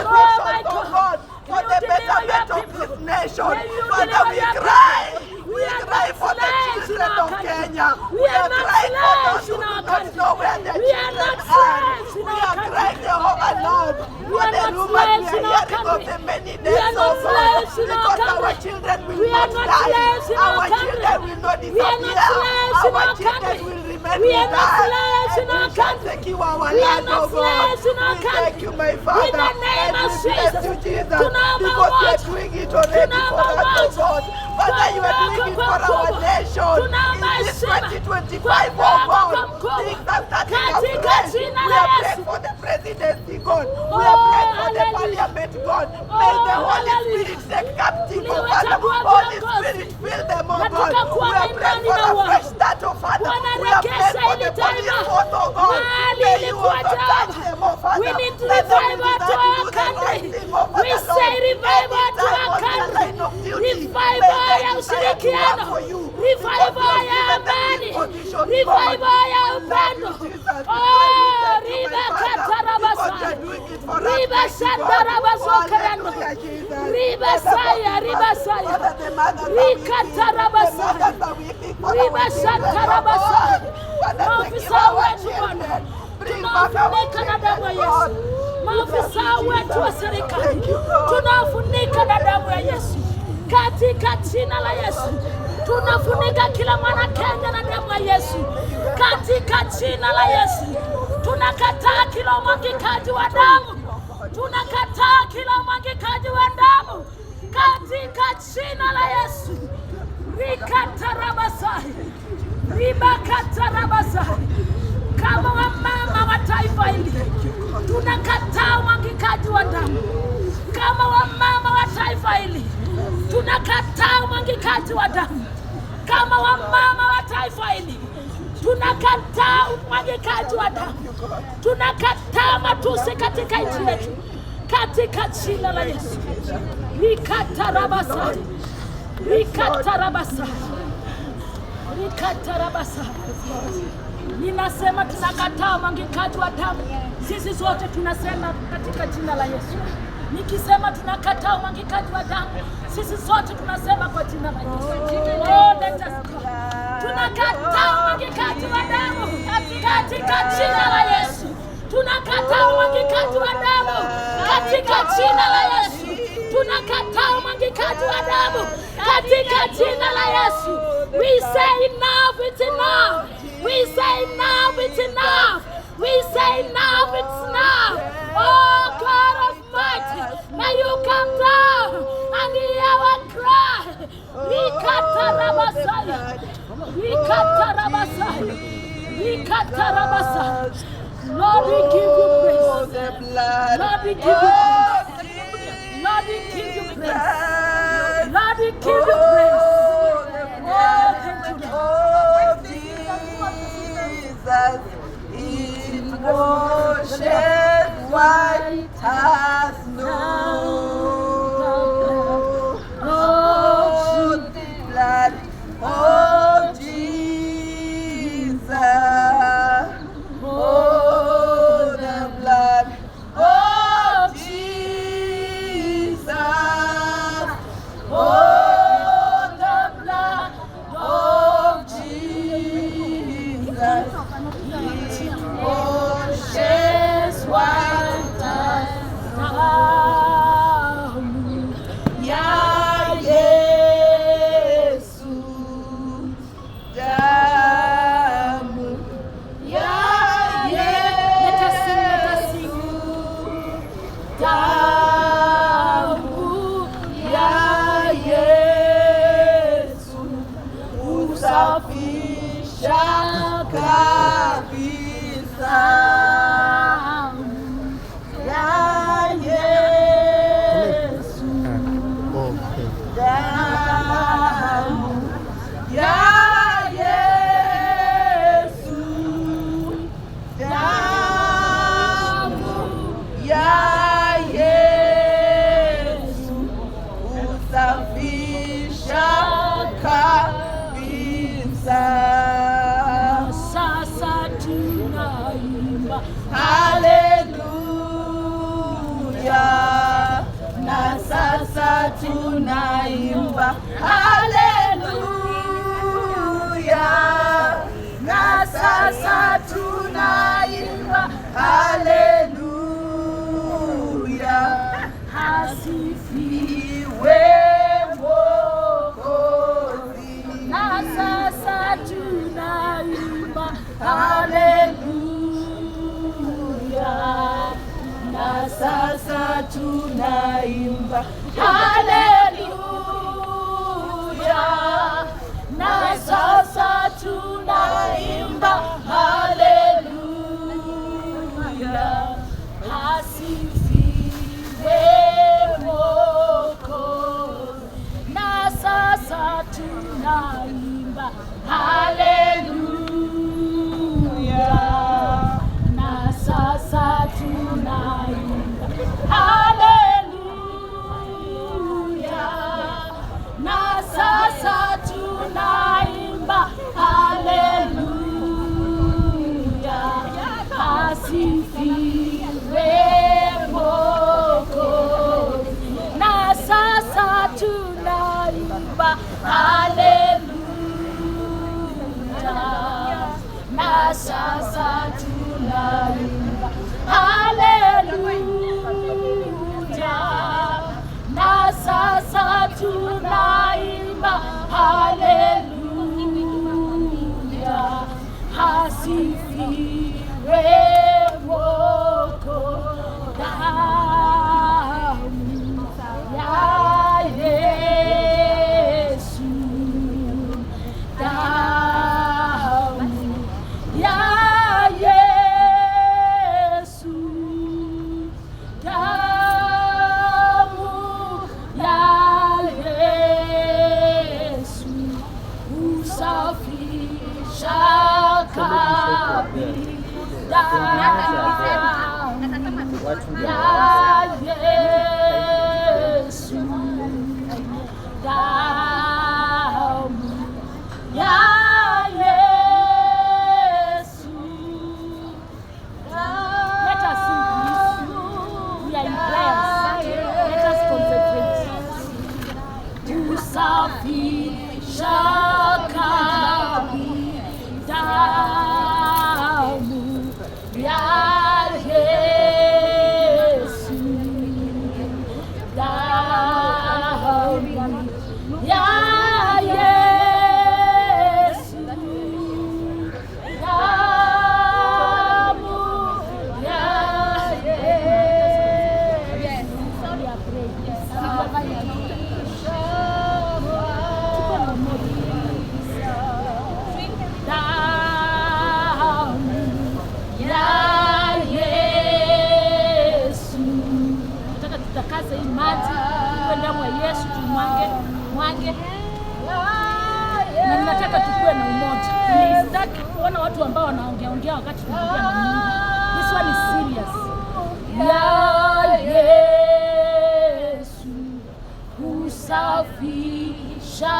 Oh my positions, oh God. God, May for you the deliver your betterment of people. this nation. May you Father, deliver we your cry. people. We We are cry not for the slaves in children our of country. Kenya. We We are are not crying for slaves those who in do our not country. know where their We are children not are. slaves in We our are country. crying, Jehovah Lord, We for are the not rumors we slaves in are our hearing of country. the many We are deaths, oh not God, slaves in our because our country. children will We are not not die. slaves in our Our country. children will not We are not disappear. slaves in Our our children country. will remain We are with not us. slaves And in we our shall country. secure our We are land, not oh God. slaves in our We thank country. you, my In Father, the name and of we bless Jesus, you, Jesus, tunaomba because you are umoja, doing it already for tunaomba us, oh umoja God. kwa Father, you are mdogo doing it kwa for our mkubwa, nation. tunaomba In this heshima kwa 2025, oh mdogo kwa God, mkubwa, things are starting katika afresh. jina We la are praying Yesu. for the presidency, God. We are Oh, praying for the hallelujah. parliament, God. May the Oh, Holy hallelujah. Spirit take captive, oh Father. Tuliwachagua Holy viongozi Spirit, fill them, oh na God. tukakuwa We na are praying imani for na a wao. fresh start, oh Father. Bwana, We are praying rejesha for hili the police taifa force, oh God. mahali May you ilikuwa also touch Jehova. them, oh We Father. need Let them revival to desire to our do the right country. thing, oh We Father say Lord. revival to Anytime our on their country. line of duty, may Revival they ya desire to work ushirikiano, for you because you revival have ya given them this amani, position, God. revival ya We love you, upendo. Jesus, and we Oh, thank you, my riba Father, because you katarabasaya, are doing it for us, riba mighty God. shandarabazokarando, Hallelujah, Jesus. riba Father, saya, forgive riba us. saya, Father, the mothers are rika weeping. The tarabasaya. mothers are weeping for Riba our children, oh shantarabasaya. God. Father, secure Maofisa our wetu Bwana, children. Bring back our tunawafunika na damu children, ya God. Yesu. We love Maofisa you, wetu wa Jesus. serikali Thank you, God. tunawafunika na damu ya Yesu, katika jina la Yesu. Tunafunika kila mwana Kenya na damu ya Yesu, katika jina la Yesu. Tunakataa kila umwagikaji wa damu, tunakataa kila umwagikaji wa damu katika jina la Yesu. Rikatarabasai, ribakatarabasai. Kama wamama wa taifa hili tunakataa umwagikaji wa damu. Kama wamama wa taifa hili tunakataa umwagikaji wa damu. Kama wamama wa taifa hili tunakataa umwagikaji wa damu. Tunakataa matusi katika nchi yetu, katika jina la Yesu. Rikatarabasai, rikatarabasai, rikatarabasai. Ninasema tunakataa umwagikaji wa damu. Sisi sote tunasema katika jina la Yesu. Nikisema tunakataa umwagikaji wa damu, sisi sote tunasema kwa jina la Yesu. Oh, let us go. Tunakataa umwagikaji wa damu katika jina la Yesu. Tunakataa umwagikaji wa damu katika jina la Yesu. Tunakataa umwagikaji wa damu katika jina la Yesu. We say enough, it's enough. We say enough, it's enough. We say enough, it's enough. Oh God of mighty, may you come down and hear our cry. Rikatarabasaya. Rikatarabasaya. Rikatarabasaya. Lord, we give you Oh, praise. the blood Lord, we give you of praise. Lord, we give you praise. Jesus. Lord, we give you praise. Oh, the Oh, blood thank you, Lord. of Jesus. It washes white as snow. Oh, the blood of Jesus. Oh, the blood of Jesus. Oh, the blood of Jesus. It washes white as Damu ya Yesu. Damu ya Let us sing, let us sing. Yesu. Damu Ya Yesu husafisha kabisa. Ya Yesu, damu ya Yesu, damu ya Yesu husafisha kabisa. Sasa tunayo tunaimba haleluya, na sasa tunaimba haleluya. Asifiwe. Iwe Mwokozi. Na sasa tunaimba haleluya. Na sasa tunaimba Haleluya. Na sasa tunaimba haleluya. Asifiwe Mwokozi. Na sasa tunaimba haleluya. Na sasa tunaimba haleluya. Na sasa tunaimba haleluya. Asifiwe Mwokozi. Na sasa tunaimba haleluya. Na sasa tunaimba haleluya. Na sasa tunaimba haleluya. Asifiwe Mwokozi. Damu ya Yesu, damu ya Yesu, damu ya Yesu husafisha kabisa. Damu ya Yesu, damu ya Yesu. Let us sing, please. We are in prayers. Let us concentrate. Husafisha kabisa damu ya Yesu, damu ya Yesu, damu ya Yesu. We are praying. Tuko na umoja. Damu ya Yesu. Nataka tutakase hii maji, iwe damu ya Yesu, tumwange mwange, na ninataka tukuwe na umoja. Sitaki kuona watu ambao wanaongea ongea wakati tunaongea na Mungu. This one is serious. Ya Yesu husafisha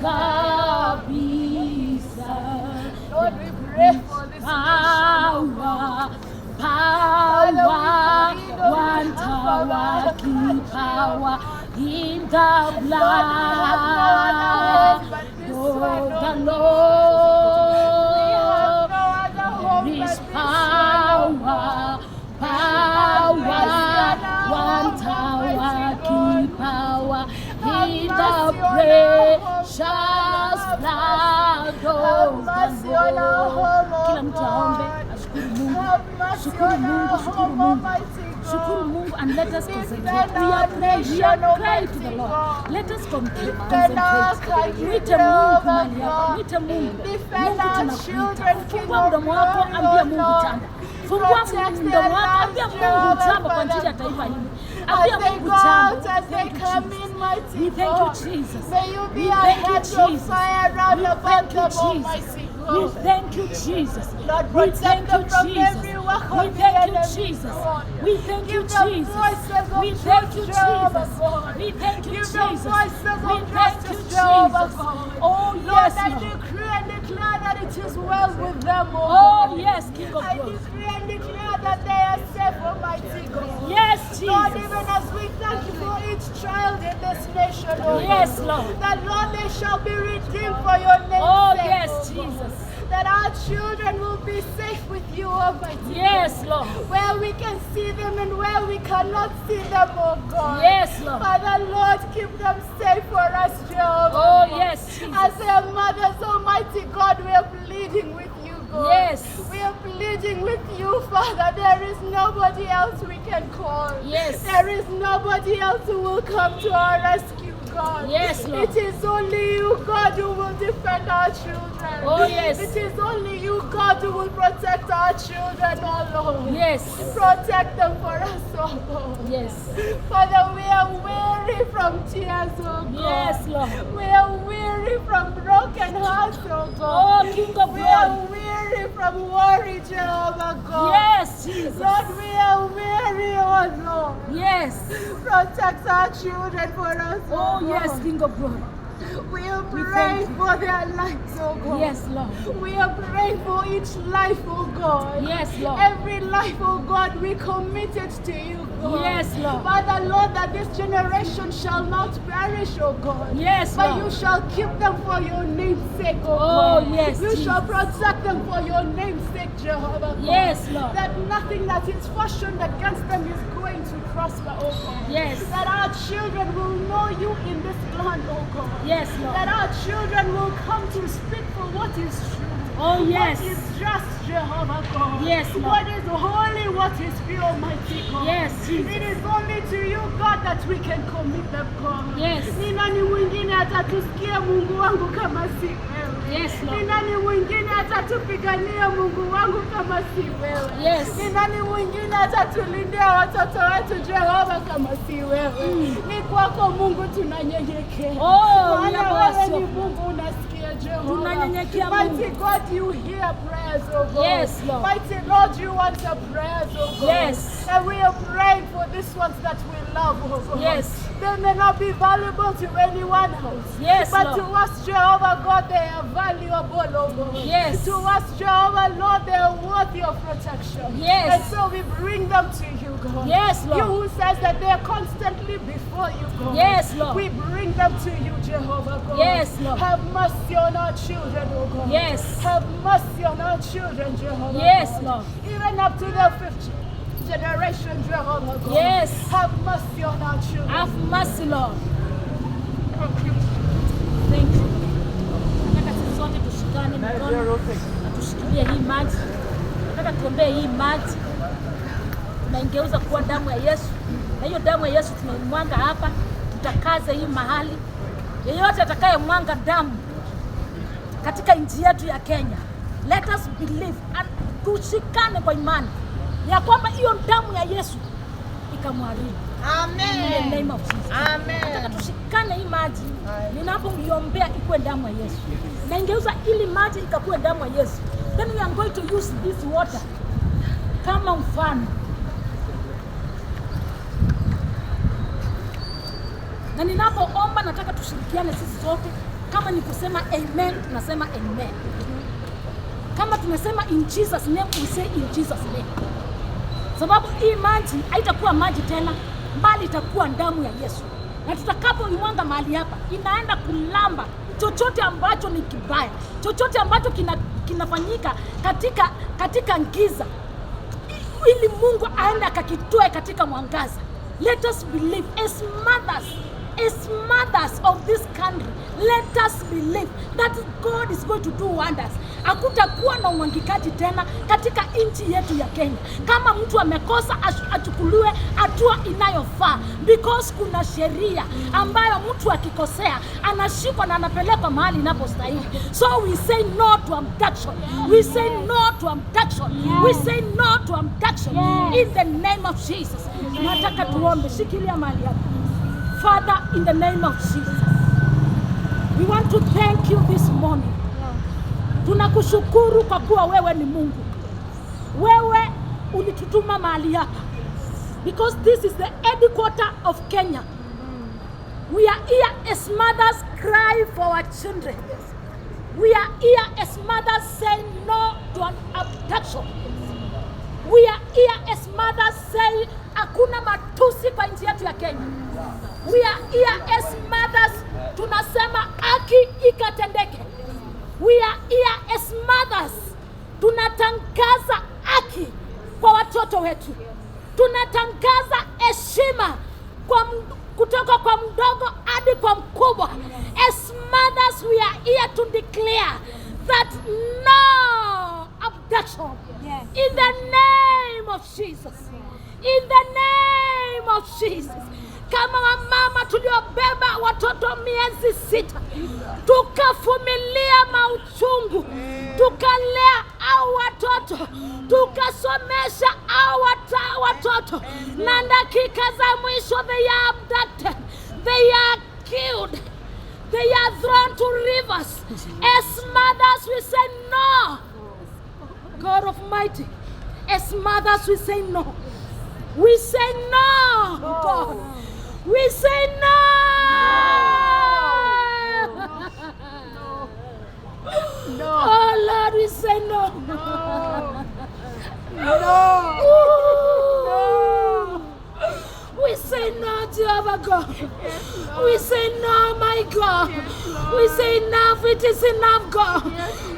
kabisa. Lord, we pray for this Power, power, one power, key power in the blood of the Lord. There is power, power, one tower, key power in the precious blood of the Lord. Kila mtu aombe, ashukuru Mungu, shukuru Mungu, shukuru Mungu, shukuru Mungu, and let us concentrate. We are praying, we are crying to the Lord. Let us concentrate. Mwite Mungu mahali hapa, mwite Mungu. Mungu tunakuita. Fungua mdomo wako, ambia Mungu jambo. Fungua mdomo wako, ambia Mungu jambo kwa ajili ya taifa hili. Ambia Mungu jambo. Thank you, Jesus. We thank you, Jesus. May you be We a thank you, hedge of Jesus. fire round We about thank you, them, Jesus. Almighty We God. thank you, Jesus. Lord, We protect thank you, them from Jesus. every work We of the thank you, enemy, Jesus. God. We thank you, Give them Jesus. voices of We thank you, truth, Jehovah Jesus. God. We thank you, Give them Jesus. voices We of thank you, justice, Jehovah Jesus. God. Oh, Lord, yes, I Lord. decree and declare that it is well with them, O Oh, God. yes, King of I Glory. decree and declare that they are safe, Almighty God. Yes, Lord, Jesus. even as we thank you for each child in this nation, oh Yes, God, Lord. that Lord, they shall be redeemed for your name's Oh, sake, yes, oh God. Jesus. That our children will be safe with you, Almighty Yes, Lord. Where we can see them and where we cannot see them, oh God. Yes, Lord. Father, Lord, keep them safe for us, Jehovah. Oh, yes, Jesus. As their mothers, Almighty God, we are pleading with you, God. Yes. We are pleading with you, Father. There is nobody else we can call. Yes. There is nobody else who will come to our rescue, God. Yes, Lord. It is only you, God, who will defend our children. Oh, yes. It is only you, God, who will protect our children, oh Lord. Yes. Protect them for us, oh Lord. Yes. Father, we are weary from tears, oh God. Yes, Lord. We are weary from broken hearts, oh God. Oh, King of We glory. are weary from worry, Jehovah God. Yes, Jesus. Lord, we are weary, oh Lord. Yes. Protect our children for us, Oh, oh yes, God. King of glory. We are We praying thank for their lives, oh God. Yes, Lord. We are praying for each life, oh God. Yes, Lord. Every life, oh God, we commit it to you, God. Yes, Lord. Father, Lord, that this generation shall not perish, oh God. Yes, But Lord. you shall keep them for your name's sake, oh, Oh, God. yes, You shall Jesus. protect them for your name's sake, Jehovah God. Yes, Lord. That nothing that is fashioned against them is going to prosper, oh God. Yes. That our children will know you in this land, oh God. Yes, Lord. That our children will come to speak for what is true. Oh, yes. What is just, Jehovah God. Yes, Lord. What is holy, what is pure, mighty God. Yes, Jesus. It is only to you, God, that we can commit them, God. Yes. Ni nani mwingine atatusikia Mungu wangu kama si wewe? Yes, Ni Lord. nani mwingine atatupigania Mungu wangu kama si wewe? Yes. Ni nani mwingine atatulindia watoto wetu Jehova kama si wewe? Ni kwako Mungu tunanyenyekea. Oh, Maana we wewe ni are Mungu unasikia Jehova. Tunanyenyekea Mighty Mungu. God, you hear prayers, oh God. Yes, Lord. Mighty Lord, you answer prayers, oh God. Yes. And we are praying for these ones that we love, oh God. Yes. They may not be valuable to anyone else. Yes, But Lord. to us, Jehovah God, they are valuable, oh God. Yes. To us, Jehovah Lord, they are worthy of protection. Yes. And so we bring them to you, God. Yes, Lord. You who says that they are constantly before you, God. Yes, Lord. We bring them to you, Jehovah God. Yes, Lord. Have mercy on our children, oh God. Yes. Have mercy on our children, Jehovah Yes, God. Lord. Even up to the fifth generation, Jehovah God. Yes. Have mercy on our children. Have mercy, Lord. Thank you. Nataka sisi sote tushikane mikono na tushikilie hii maji. Nataka tuombee hii maji. Tunaingeuza kuwa damu ya Yesu, na hiyo damu ya Yesu tunaimwanga hapa, tutakaze hii mahali. Yeyote atakayemwanga damu katika nchi yetu ya Kenya, let us believe and tushikane kwa imani ya kwamba hiyo damu ya Yesu ikamharibu. In the name of Jesus. Nataka tushikane hii maji, ninapoiombea ikuwe damu ya Yesu, na ingeuza ili maji ikakuwe damu ya Yesu. Then we are going to use this water kama mfano, na ninapoomba nataka tushirikiane sisi sote. Kama ni kusema amen, tunasema amen. Kama tunasema in Jesus name, we say in Jesus name, sababu hii maji haitakuwa maji tena, bali itakuwa damu ya Yesu, na tutakapoimwanga mahali hapa, inaenda kulamba chochote ambacho ni kibaya, chochote ambacho kinafanyika katika giza, ili Mungu aende akakitoe katika mwangaza. Let us believe as mothers of this country, let us believe that God is going to do wonders. Hakutakuwa na umwangikaji tena katika nchi yetu ya Kenya. Kama mtu amekosa achukuliwe hatua inayofaa, because kuna sheria ambayo mtu akikosea anashikwa na anapelekwa mahali inapostahili. So we say no to abduction. We say no to abduction. We say no to abduction in the name of Jesus. Nataka tuombe, shikilia mahali hapa. Father, in the name of Jesus, we want to thank you this morning. Tunakushukuru kwa kuwa wewe ni Mungu. Wewe ulitutuma mahali hapa because this is the headquarter of Kenya. We are here as mothers cry for our children. We are here as mothers saying no to an abduction. We are here as mothers say hakuna matusi kwa nchi yetu ya Kenya. We are here as mothers tunasema haki ikatendeke. We are here as mothers tunatangaza haki kwa watoto wetu, tunatangaza heshima kwa kutoka kwa mdogo hadi kwa mkubwa. As mothers we are here to declare that no abduction. In the name of Jesus. In the name of Jesus. Kama wamama tuliobeba watoto miezi 6, tukavumilia mauchungu, tukalea au watoto, tukasomesha au watoto, na dakika za mwisho they are abducted, they are killed, they are thrown to rivers. As mothers we say no. God of mighty, as mothers we say no. We say no, God. We say no. No. Oh Lord, we say no. No. No. No. We say no, Jehovah God. We say no, my God. We say enough, it is enough, God.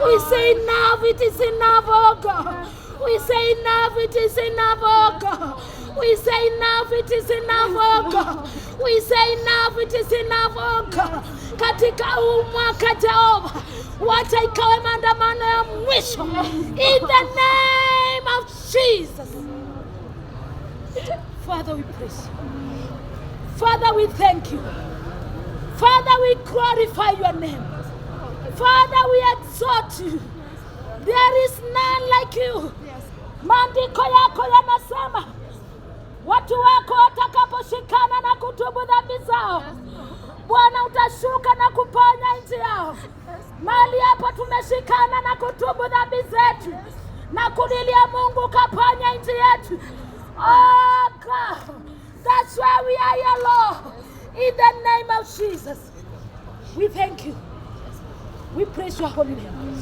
We say enough, it is enough, oh God. We say enough, it is enough, oh God. We say enough, it is enough, oh God. We say enough, it is enough, oh God. Katika huu mwaka Jehova, wacha ikawe maandamano ya mwisho. In the name of Jesus. Father, we praise you. Father, we thank you. Father, we glorify your name. Father, we exalt you. There is none like you. Maandiko yako yanasema watu wako watakaposhikana na kutubu dhambi zao, Bwana utashuka na kuponya nchi yao. Mahali hapa tumeshikana na kutubu dhambi zetu na kulilia Mungu kaponya nchi yetu. Oh God, that's why we are here, Lord. In the name of Jesus, we thank you. We praise your holy name.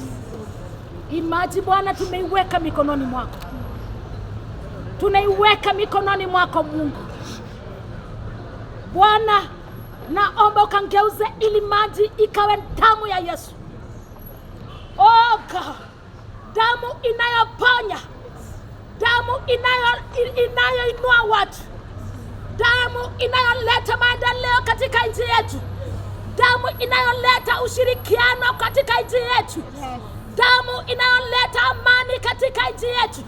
Imaji Bwana tumeiweka mikononi mwako. Tunaiweka mikononi mwako Mungu. Bwana, naomba ukangeuze ili maji ikawe damu ya Yesu. Oh God, damu inayoponya, damu inayoinua watu, damu inayoleta maendeleo katika nchi yetu, damu inayoleta ushirikiano katika nchi yetu, damu inayoleta amani katika nchi yetu.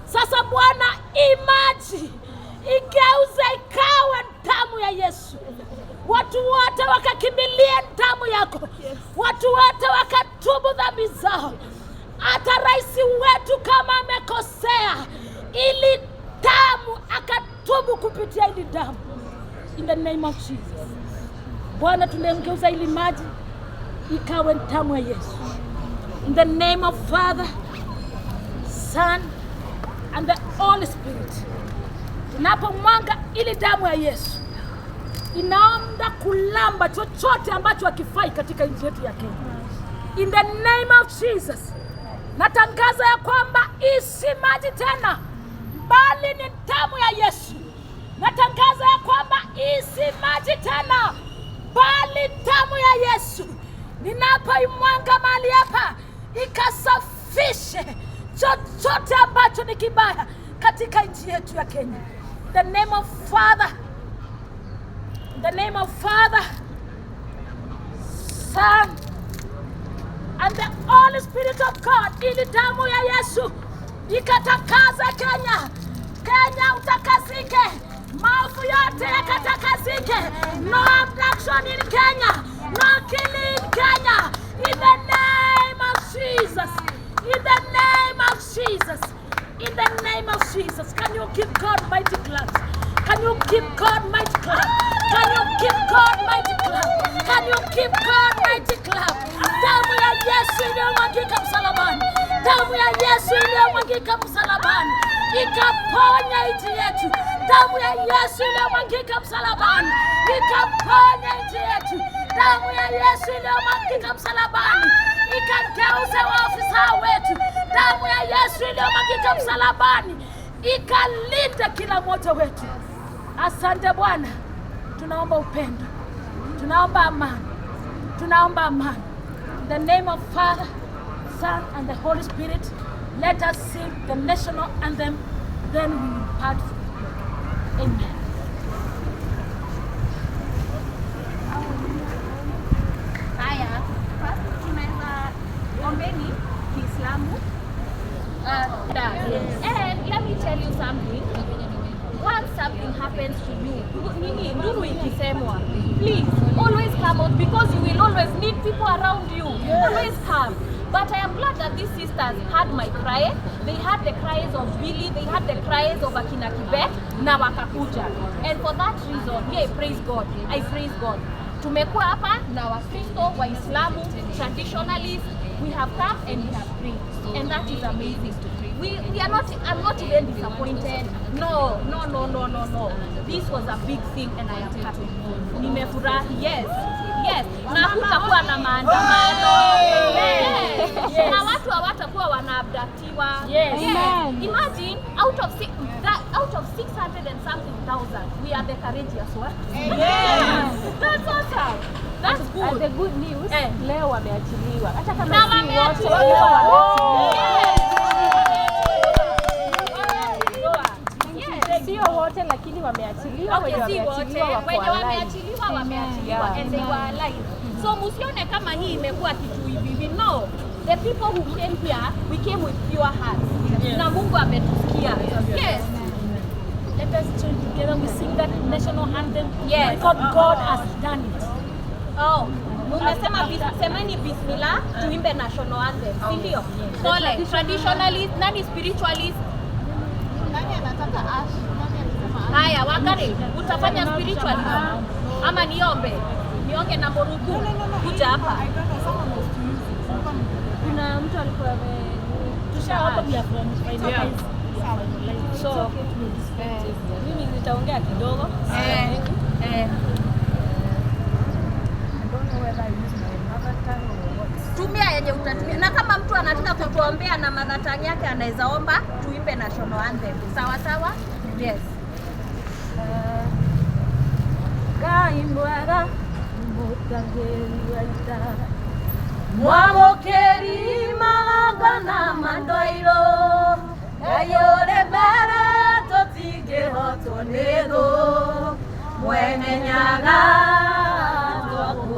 Sasa Bwana, imaji igeuze ikawe damu ya Yesu. Watu wote wakakimbilia damu yako. Watu wote wakatubu dhambi zao. Hata rais wetu kama amekosea, ili damu akatubu kupitia ili damu. In the name of Jesus. Bwana, tumengeuza ili maji ikawe damu ya Yesu. In the name of Father, Son, and the Holy Spirit. Tunapomwaga ili damu ya Yesu inaomba kulamba chochote ambacho hakifai katika nchi yetu ya Kenya. In the name of Jesus, natangaza ya kwamba isi maji tena, bali ni damu ya Yesu. Natangaza ya kwamba isi maji tena, bali damu ya Yesu. Ninapoimwaga mahali hapa, ikasafishe chochote ambacho ni kibaya katika nchi yetu ya Kenya. In the name of Father, in the name of Father, Son, and the Holy Spirit of God, ili damu ya Yesu ikatakaza Kenya. Kenya utakasike, maovu yote yakatakasike. No abduction in Kenya, no killing in Kenya. In the name of Jesus, in the name of Jesus, in the name of Jesus. Can you give God mighty claps? Can you give God mighty clap? Can you give God mighty clap? Can you give God mighty clap? Damu ya Yesu iliyomwagika msalabani, damu ya Yesu iliyomwagika msalabani ikaponya nchi yetu. Damu ya Yesu iliyomwagika msalabani ikaponya nchi yetu. Damu ya Yesu iliyomwagika msalabani ikageuza waafisa wetu. Damu ya Yesu iliyomwagika msalabani ikalinde kila mmoja wetu. Asante Bwana, tunaomba upendo, tunaomba amani, tunaomba amani. In the name of Father, Son, and the Holy Spirit, let us sing the national anthem, then we will part from here. Amen. Haya, first tunaweza ombeni Kiislamu. And let me tell you something. Once something happens to you, nini nduru ikisemwa, please always come out because you will always need people around you. Always come. But I am glad that these sisters heard my cry. They heard the cries of Billy, they heard the cries of akina Kibet na wakakuja. And for that reason, yeah, praise God. I praise God. Tumekuwa hapa na Wakristo, Waislamu, traditionalists. We have come and we have prayed. And that is amazing. We are not, I'm not even disappointed. No, no, no, no, no, no. This was a big thing and I am happy. Nimefurahi, yes. Yes. Na hakutakuwa na maandamano. Yes. Na watu hawatakuwa wanaabductiwa. Yes. Yes. Imagine out of 600 and something thousand, we are the courageous one. Yes. That's awesome. That's good. And the good news, Eh. leo wameachiliwa. Hata kama Na si wote, wameachiliwa. leo wameachiliwa. Yes. Sio wote lakini wameachiliwa, Okay, wenye si wote wameachiliwa wako wenye alive. wameachiliwa wameachiliwa Yeah. and they were alive. So musione kama hii imekuwa kitu hivi hivi. No. The people who came here, we came with pure hearts. Na Mungu ametusikia. Yes. Let us join together. We sing that national anthem. Yes. Because God has done it. Oh, mumesema semeni bismillah tuimbe national anthem, si ndio? Pole, traditionalist, nani spiritualist? Nani anataka ash? Nani alisema ash? Haya, Wangari, utafanya spiritualist ama niombe? Nionge na Moruku kuja hapa. I don't know, someone was to use it. Someone Kuna mtu alikuwa ame Tushaomba, we are finalized. So, mimi nitaongea kidogo. Eh, eh. Tumia yenye utatumia, na kama mtu anataka kutuombea na mother tongue yake anaweza omba tuimbe national anthem. Sawa sawa? Yes. Ngai mwega mũtangĩri wa ita mwamũkĩri magongona ma ndwairũ Ngai ũrĩ mbere tũtingĩhotwo nĩ thũ mwene nyaga.